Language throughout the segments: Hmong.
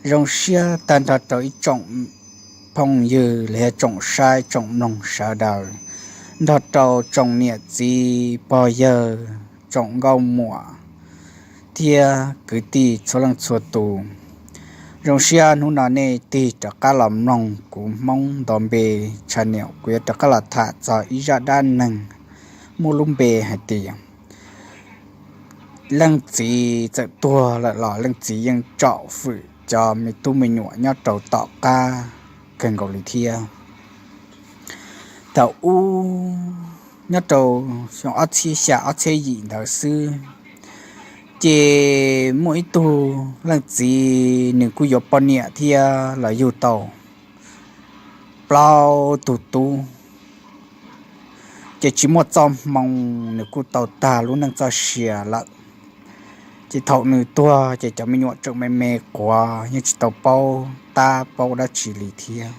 Zoo siab tag nrho rau ib tsoom phooj ywg los yog tsoom saib tsoom mloog sawv daws, nrog rau tsoom niam txiv pog yawg, tsoom nkauj muam thiab kwv tij txhua leej txhua tus. Zoo siab hnub no nej tig rov qab los mloog kuv Hmoob Nto Npe channel. Kuv yuav rov qab los tham txog ib zaj dab neeg muaj lub npe hais tias leej txiv txawm tuag lawm los leej txiv yeej tsom fwm cov me tub me nyuam nyob rau tom qab kawg nkaus li thiab. Thaum ub nyob rau xyoo ob txhiab xya ob txhiab yim ntawd xwb, ces muaj ib tug leej txiv nws kuj yuav poj niam thiab los yug tau plaub tug tub. Ces tsis muaj txoj hmoo, nws kuj tau tag lub neej txoj sia lawm. Ces thaum nws tuag ces cov me nyuam tseem me me quav yeej tsis tau paub tab paub dab tsi li thiab.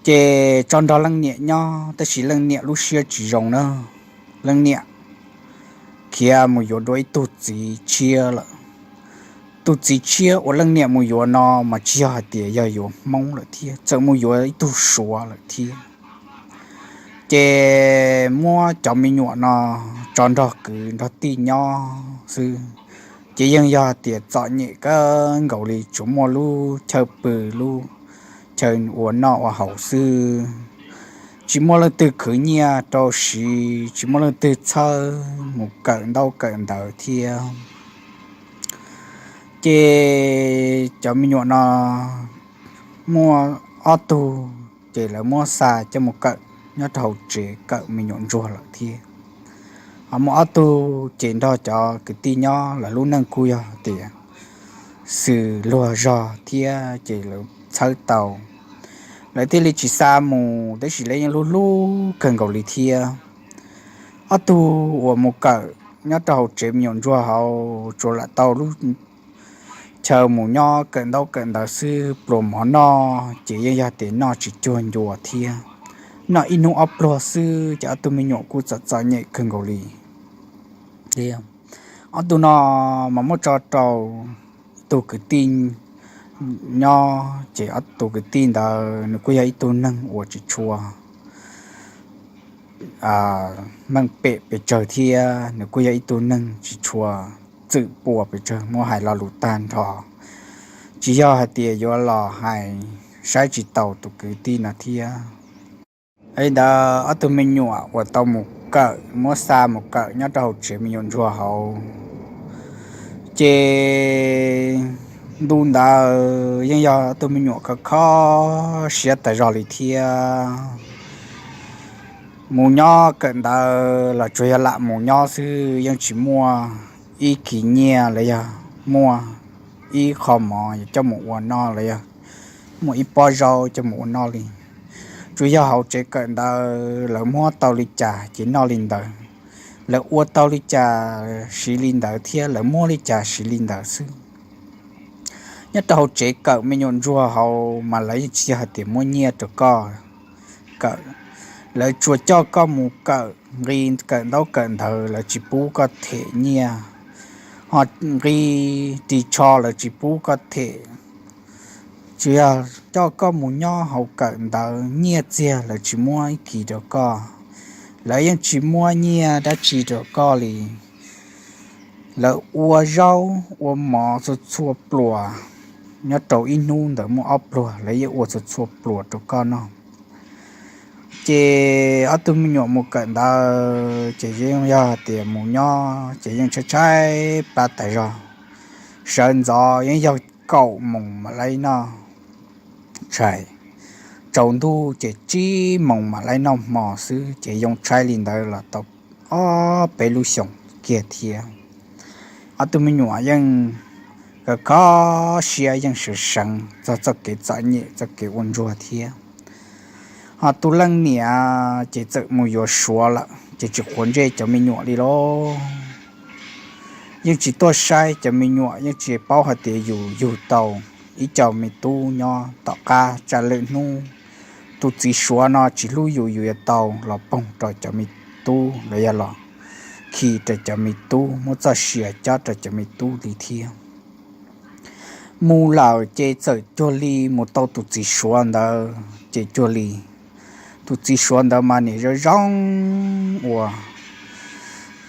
Ces tso nrog leej niam nyob, tab sis leej niam lub siab tsis zoo na. Leej niam khiav mus yuav dua ib tug txiv tshiab lawm. Tus txiv tshiab uas leej niam mus yuav no mas tsis yog hais tias yog yuav Hmoob lawm thiab, txawm mus yuav ib tug Suav lawm thiab. Ces muab cov me nyuam no tso nrog kwv nrog tij nyob xwb, ces yeej yog hais tias txom nyem kawg nkaus li, tsuas muaj lub chaw pw lub chaw ua noj ua haus xwb. Tsis muaj leej twg khwv nyiaj rau siv, tsis muaj leej twg txhawb mus kawm ntaub kawm ntawv thiab. Ces cov me nyuam no muaj ob tug ces lawv muab xa coj mus kawm nyob rau hauv tsev kawm me nyuam ntsuag lawm thiab. Ho muaj ob tug ces nrog cov kwv tij nyob, lawv lub neej kuj yog tias xws luag zog thiab ces lawv txhawb tau, lawv thiaj li tsis xa mus, tab sis lawv yeej hlub hlub kawg nkaus li thiab. Ob tug uas mus kawm nyob rau hauv tsev me nyuam ntsuag hauv tsuas lam tau lub chaw mus nyob kawm ntaub kawm ntawv xwb, pluas mov noj ces yeej yog tias noj tsis cuag ncua thiab, noj ib hnub ob pluag xwb ces ob tug me nyuam kuj txom txom nyem kawg nkaus li. Ob tug no mas muab tso rau ib tug kwv tij nyob, ces ob tug kwv tij ntawd nws kuj yog ib tug neeg uas tsis tshua meej pem pes tsawg thiab nws kuj yog ib tug neeg tsis tshua txwm pua pes tsawg, muab hais lo lus tag nrho tsis yog hais tias yuav los hais, saib tsis taus tus kwv tij no thiab. Li ntawd ob tug me nyuam uas tau mus kawm, muab xa mus kawm nyob rau hauv tsev me nyuam ntsuag hauv, ces ntu ntawd yeej yog ob tug me nyuam kho kho siab tas zog li thiab. Mus nyob kawm ntawv los tsuas yog lam mus nyob xwb, yeej tsis muaj ib kis nyiaj los yog muaj ib qho mov coj mus ua noj los yog muaj ib pob zaub coj mus ua noj li. Tsuas yog hauv tsev kawm ntawv lawv muab tau li cas ces noj li ntawd, lawv ua tau li cas siv li ntawd thiab lawv muab li cas siv li ntawd xwb. Nyob rau hauv tsev kawm me nyuam ntsuag hauv mas lawv yeej tsis yog hais tias muab nyiaj rau koj kawm, lawv tsuas coj koj mus kawm nqi kawm ntaub kawm ntawv, lawv tsis pub koj them nyiaj, ho nqi ris tsho lawv tsis pub koj them. Tsuas yog coj koj mus nyob hauv kawm ntawv, nyiaj txiag lawv tsis muab ib kis rau koj, lawv yeej tsis muab nyiaj dab tsi rau koj li. Lawv ua zaub ua mov txhua txhua pluas, nyob rau ib hnub ntawd muaj ob pluag lawv yeej ua txhua txhua pluas rau koj noj. Ces ob tug me nyuam mus kawm ntawv ces yeej yog tias mus nyob ces yeej tshaib tshaib plab tas zog. Sawv ntxov yeej yog kaum moos mam li noj tshais, tsaus ntuj ces tsib moos mam li noj hmo xwb, ces yoo tshaib li ntawd los tau ob peb lub xyoos kiag thiab. Ob tug me nyuam yeej kho siab yeej seev seev txog txoj kev txom nyem txoj kev ua ntsuag thiab. Ho tus leej niam ces txawm mus yuav Suav lawm ces tsis quav ntsej cov me nyuam li lauj. Yeej tsis tuaj saib cov me nyuam, yeej tsis paub hais tias yus yug tau ib co me tub nyob tom qab tsam lwm hnub tus txiv Suav no tsis hlub yus, yus yuav tau los poog rau cov me tub los yog los khi rau cov me tub, muab txoj sia cob rau cov me tub li thiab. Mus lawm ces txawm cuag li mus tau tus txiv suav ntawd ces cuag li tus txiv suav ntawd mas niam zoo zoo uas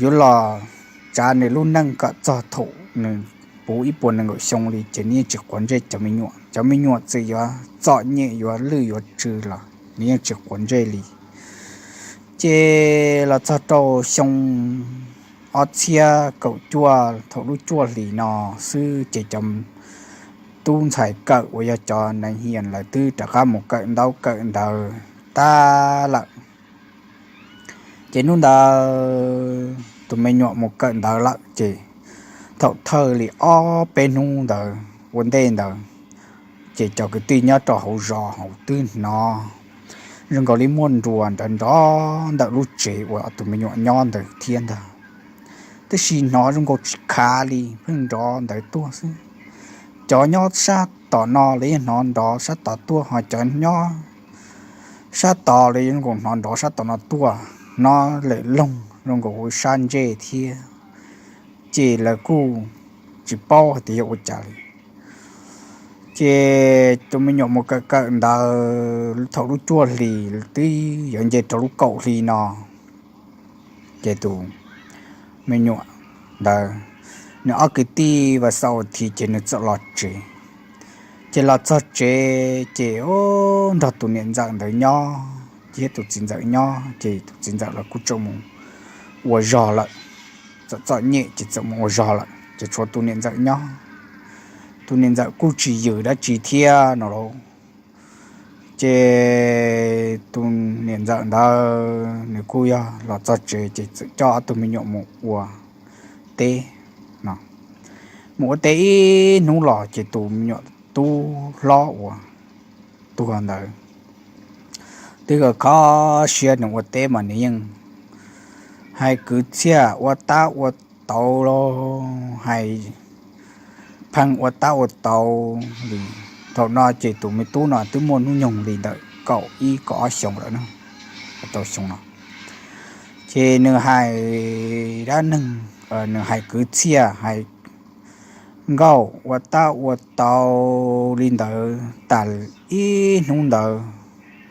yuav los tsav nws lub neej kom txog thaum nws puv ib puas nees nkaum xyoo li ces nws yeej tsis quav ntsej cov me nyuam. Cov me nyuam txawm yuav txom nyem yuav lwj yuav tsw los nws yeej tsis quav ntsej li. Ces los txog rau xyoo ob txhiab kaum cuaj thaum lub cuaj hlis no xwb ces cov tub ntxhais kawm uas yog cov neeg hias lawv twb rov qab mus kawm ntaub kawm ntawv tag lawm. Ces hnub ntawd tus me nyuam mus kawm ntawv lawm ces thaum thawj li ob peb hnub ntawd ua ntej ntawd ces cov kwv tij nyob rau hauv zos hauv twb hnov zoo nkaus li muaj nruas nrov nrov ntawm lub tsev uas tus me nyuam nyob ntawd thiab ntag. Tab sis hnov zoo nkaus tsis khav li, pheej nrov ntawd tuaj xwb. Cov nyob sab tom no los yeej hnov nrov sab tod tuaj, ho cov nyob sab tod los yeej zoo nkaus hnov nrov sab tom no tuaj, hnov lawm loog zoo nkaus ua sab ntsej thiab. Ces lawv kuj tsis paub hais tias yog ua cas li. Ces tus me nyuam mus kawm kawm ntawv thaum lub cuaj hlis twb yuav nce rau lub kaum hli no ces tus me nyuam ntawd nws ob kwv tij vas xaum thiv ces nws txawm los tsev. Ces los txog tsev ces nrog tus niam ntxawm ntawd nyob thiab tus txiv ntxawm nyob ces tus txiv ntxawm los kuj tseem mus ua zog lawm, txom txom nyem ces txawm mus ua zog lawm ces tshuav tus niam ntxawm nyob. Tus niam ntxawm kuj tsis yws dab tsi thiab no lauj. Ces tus niam ntxawm ntawd nws kuj yog los txog tsev ces txawm coj ob tug me nyuam mus ua teb no. Mus ua teb ib hnub los ces tus me nyuam tub hlob uas tuag ntawd twb kho siab nws ua teb mas nws yeej hais kwv txhiaj ua tab ua tauv los hais pheej ua tab ua tauv li. Thaum no ces tus me tub no twb muaj hnub nyoog li ntawm kaum ib kaum ob xyoos lawm na, tau xyoo no. Ces nws hais dab neeg, nws hais kwv txhiaj hais nkauj ua tab ua tauv li ntawd tas ib hnub ntawd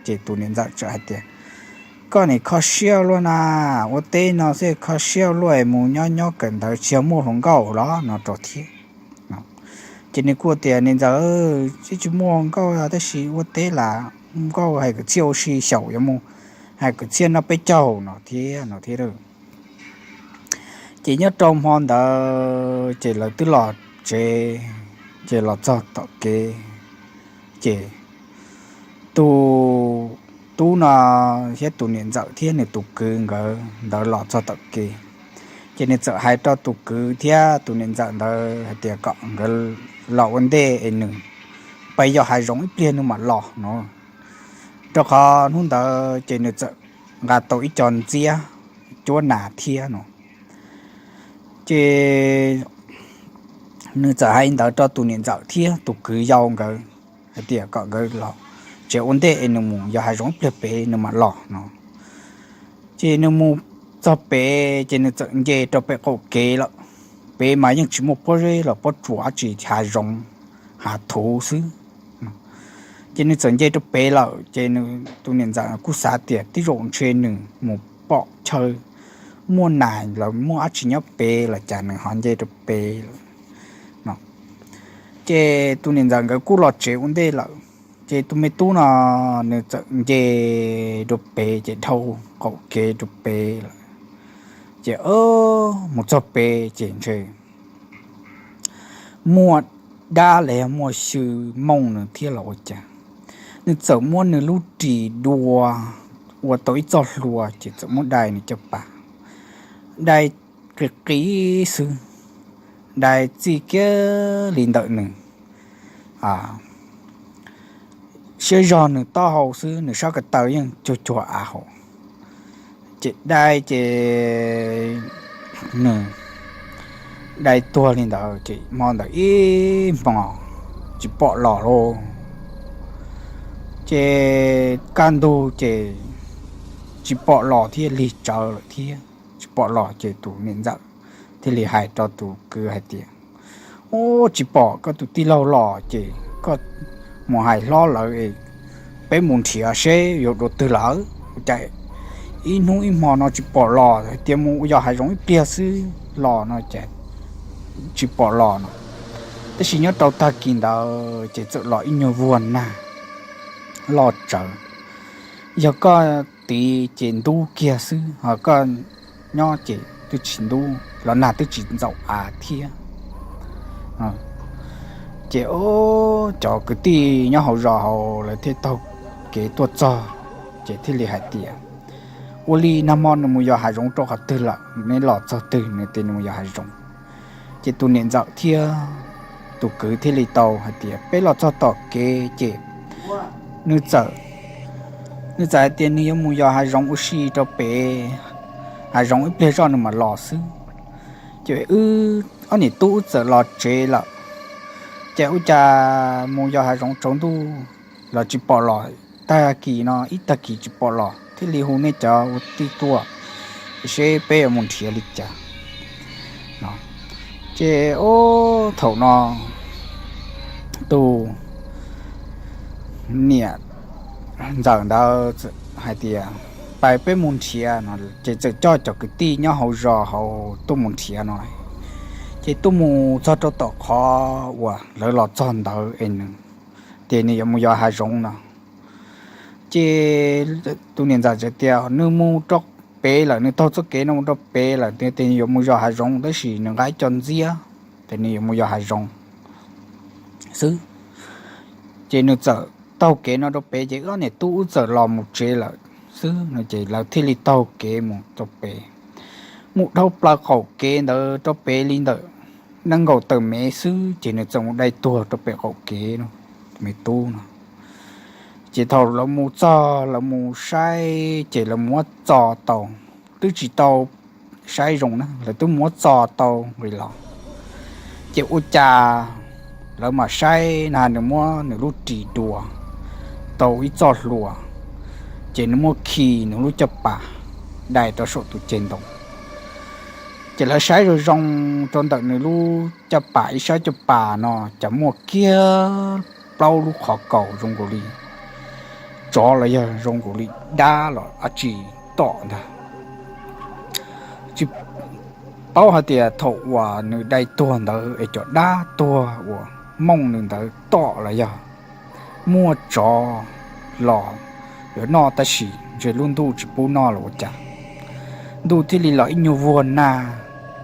ces tus niam ntxawm txawm hais tias, koj nim kho siab luaj na, ua teb no xwb kho siab luaj mus nyob nyob kawm ntawv tsis yog muaj hluas nkauj los no rau thiab. Ces nws kuj tias niam ntxawm, tsis muaj nkauj tab sis ua teb lam nkauj hais kwv txhiaj ua si xyaum yuav mus hais kwv txhiaj noj peb caug no thiab no thiab. Ces nyob rau hmo ntawd ces lawv twb los tsev, ces los txog tom kev ces tus tub no thiab tus niam ntxawm thiab nws tus kwv nkawd ntawd los txog tom kev. Ces nws txawm hais rau tus kwv thiab tus niam ntxawm ntawd hais tias kom nkawd los ua ntej es nws pais yos hav zoov ib pliag nws mam los no, rau qhov hnub ntawd ces nws txawm nqa tau ib co ntxiab cuab nas thiab no. Ces nws txawm hais ntawd rau tus niam ntxawm thiab tus kwv yau nkawd hais tias kom nkawd los tsev ua ntej es nws mus yos hav zoov ib pliag pem nws mam los no. Ces nws mus txog pem ces nws txawm nce rau pem qaum kev lawm. Pem mas yeej tsis muaj pob zeb los pob tsuas dab tsi, hav zoov hav thuv xwb. Ces nws txawm nce rau pem lawm ces tus niam ntxawm kuj xav tias tej zaum ntshe nws mus pom chaw muaj nas los muaj dab tsi nyob pem los cas nws ho nce rau pem lawm no. Ces tus niam ntxawm nkawd kuj los tsev ua ntej lawm. Ces tus me tub no nws txawm nce rau pem ces dhau qaum kev rau pem lawm. Ces mus txog pem ces ntshe muaj dab los yog muaj xyw mooj nws thiab los ua cas, nws txawm muab nws lub ris dua ua tau ib txoj hlua ces txawm muab dai nws caj pas, dai qis qis xwb, dai txij kiag li ntawm nws siab zog nws taub hau xwb, nws sab ko taw yeej cuag cuag av hauv. Ces dai ces nws dai tuag li ntawd ces hmo ntawd ib hmo tsis pom los lauj. Ces kaj ntug ces tsis pom los thiab, lig tsawv lawm thiab tsis pom los ces tus niam ntxawm thiaj li hais rau tus kwv hais tias, Ub, tsis pom koj tus tij laug los ces koj mus hais hlob lawv es peb mus nrhiav seb yuav dua twg lawm. Ua cas ib hnub ib hmo no tsis pom los, hais tias mus ua yos hav zoov ib pliag xwb los no ces tsis pom los no. Tab sis nyob rau tag kis ntawd ces txawm los ib nyuag vuag nag loj tsawv. Yog koj tiv ces ntub kiag xwb, ho koj nyob ces twb tsis ntub los nag twb tsis ntxaum av thiab. Ces cov kwv tij nyob hauv zos hauv lawv thiaj taug kev tuaj txog, ces thiaj li hais tias, ua li nag hmo nws mus yos hav zoov rau qhov twg lawm, neb los txog twg nws tias nws mus yos hav zoov. Ces tus niam ntxawm thiab tus kwv thiaj li tau hais tias, peb los txog tom kev ces nws txawm, nws txawm hais tias nws yuav mus yos hav zoov ua si rau pem hav zoov ib pliag zoj nws mam los xwb. Ces wb ob niam tub wb txawm los tsev lawm, ces ua cas mus yos hav zoov tsaus ntuj los tsis pom los, tag kis no ib tag kis tsis pom los, thiaj li hu nej cov ua tij tuaj seb peb yuav mus nrhiav li cas. Ces ub, thaum no tus niam ntxawm ntawd hais tias, pais peb mus nrhiav no, ces txawm coj cov kwv tij nyob hauv zos hauv tuaj mus nrhiav no. Ces tuaj mus txog rau tom qhov uas lawv los txog ntawd es nws tias nws yuav mus yos hav zoov no. Ces tus niam ntxawm txawm tias nws mus rau pem lawm, nws taug txoj kev no mus rau pem lawm, nws tias nws yuav mus yos hav zoov, tab sis nws nqa ib co ntxiab, ces nws yuav mus yos hav zoov xwb. Ces nws txawm taug kev no rau pem, ces wb niam tub wb txawm los mus tsev lawm xwb no, ces lawv thiaj li taug kev mus rau pem. Mus dhau plaws qaum kev ntawd rau pem li ntawm nees nkaum tawm mev xwb, ces nws txawm mus dai tuag rau pem qaum kev no, tus me tub no. Ces thaum lawv mus txog lawv mus saib, ces lawv muab txo tau, twb tsis tau saib zoo na, lawv twb muab txo tau nqis los. Ces ua cas lawv mam saib na, nws muab nws lub ris dua tau ib txoj hlua, ces nws muab khi nws lub caj pas dai rau saum tus ceg ntoo. Ces lawv saib zoo zoo rau ntawm nws lub caj pas, ib sab caj pas no cas muaj kiag plaub lub qhov kaus zoo nkaus li tsov los yog zoo nkaus li dab los dab tsi tom ntag. Tsis paub hais tias thaum uas nws dai tuag ntawd es cov dab tuag uas mooj nws ntawd tom los yog muaj tsov los yuav noj, tab sis ntshe lub ntuj tsis pub noj los ua cas, ntuj thiaj li los ib nyuag vuag nag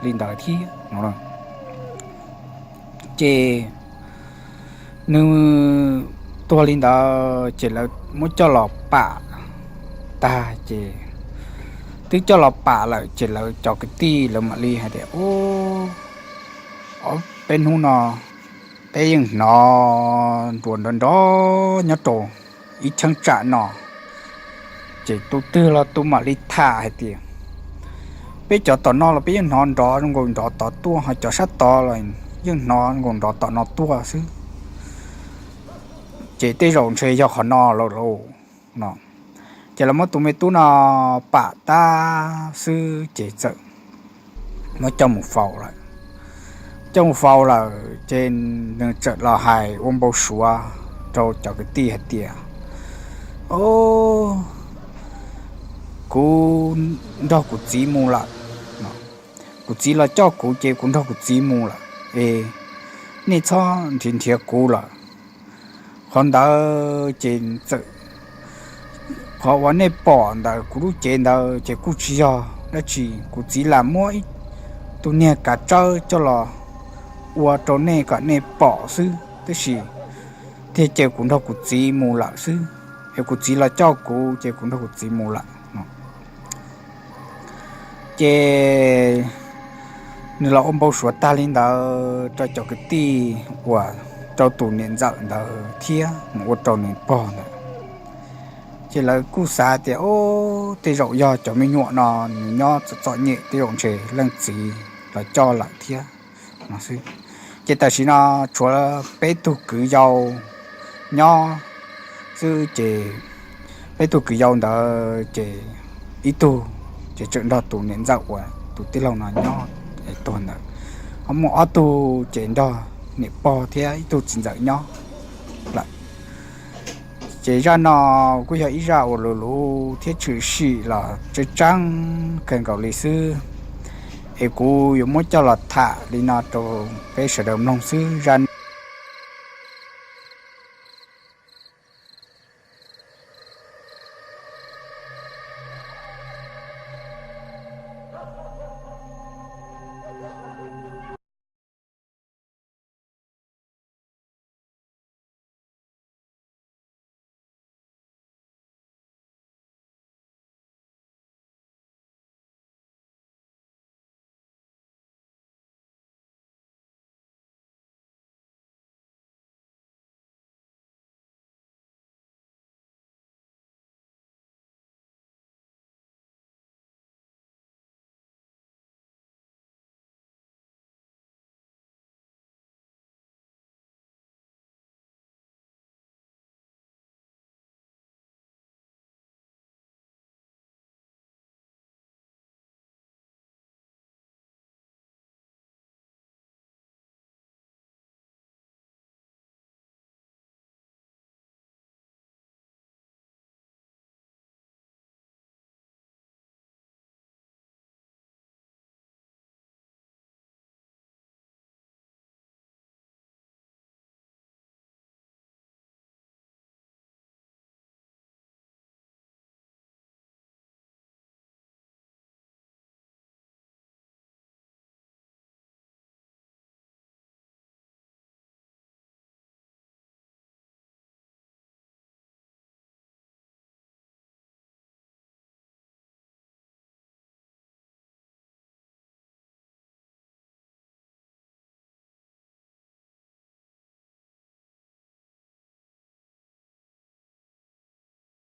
li ntawd thiab no. Ces nws tuag li ntawd ces lawv muab coj los pam tag, ces twb coj los pam lawm ces lawv cov kwv tij lawv mam li hais tias, ub, peb hnub no peb yeej hnov nruas nrov nrov nyob rau ib cheeb tsam no. Ces tus twg los tus mam li tham hais tias, peb cov tom no los peb yeej hnov nrov zoo nkaus nrov tod tuaj, ho cov sab tod los yeej hnov nkaus nrov tom no tuaj xwb. Ces tej zaum ntshe yog qhov no lawm lauj no. Ces lawv muab tus me tub no pam tag xwb ces txawm muab coj mus faus lawm. Coj mus faus lawm ces nws txawm los hais ua npau suav rau cov kwv tij hais tias, o, kuv nrog kuv txiv mus lawm. Kuv txiv los coj kuv ces kuv nrog kuv txiv mus lawm es nej txhob nrhiav nrhiav kuv lawm. Qhov ntawd ces txawm, qhov uas nej pom ntawm kuv lub cev ntawd ces kuj tsis yog dab tsi, kuv txiv lam muab ib tug niag kav tsawb coj los ua rau nej kom nej pom xwb, tab sis thiaj caw kuv nrog kuv txiv mus lawm xwb. Es kuv txiv los coj kuv ces kuv nrog kuv txiv mus lawm no. Ces nws los ua npau suav tag li ntawd rau cov kwv tij uas rau tus niam ntxawm ntawd thiab mus ua rau nws pog ntawd. Ces lawv kuj xav tias, o, tej zaum yog cov me nyuam no nws nyob txom txom nyem, tej zaum ntshe leej txiv los coj lawm thiab no xwb. Ces tam sim no tshuav peb tug kwv yau nyob xwb, ces peb tug kwv yau ntawd ces ib tug ces tseem nrog tus niam ntxawm uas tus tij laug no nyob es tuag ntawd, ho muaj ob tug ces nrog niam pog thiab ib tug txiv ntxawm nyob lawm. Ces zaj no kuj yog ib zaj uas luv luv thiab tshwm sim los tseeb tseeb kawg nkaus li xwb, es kuv yuav muab coj los tham li no rau peb sawv daws mloog xwb. Zaj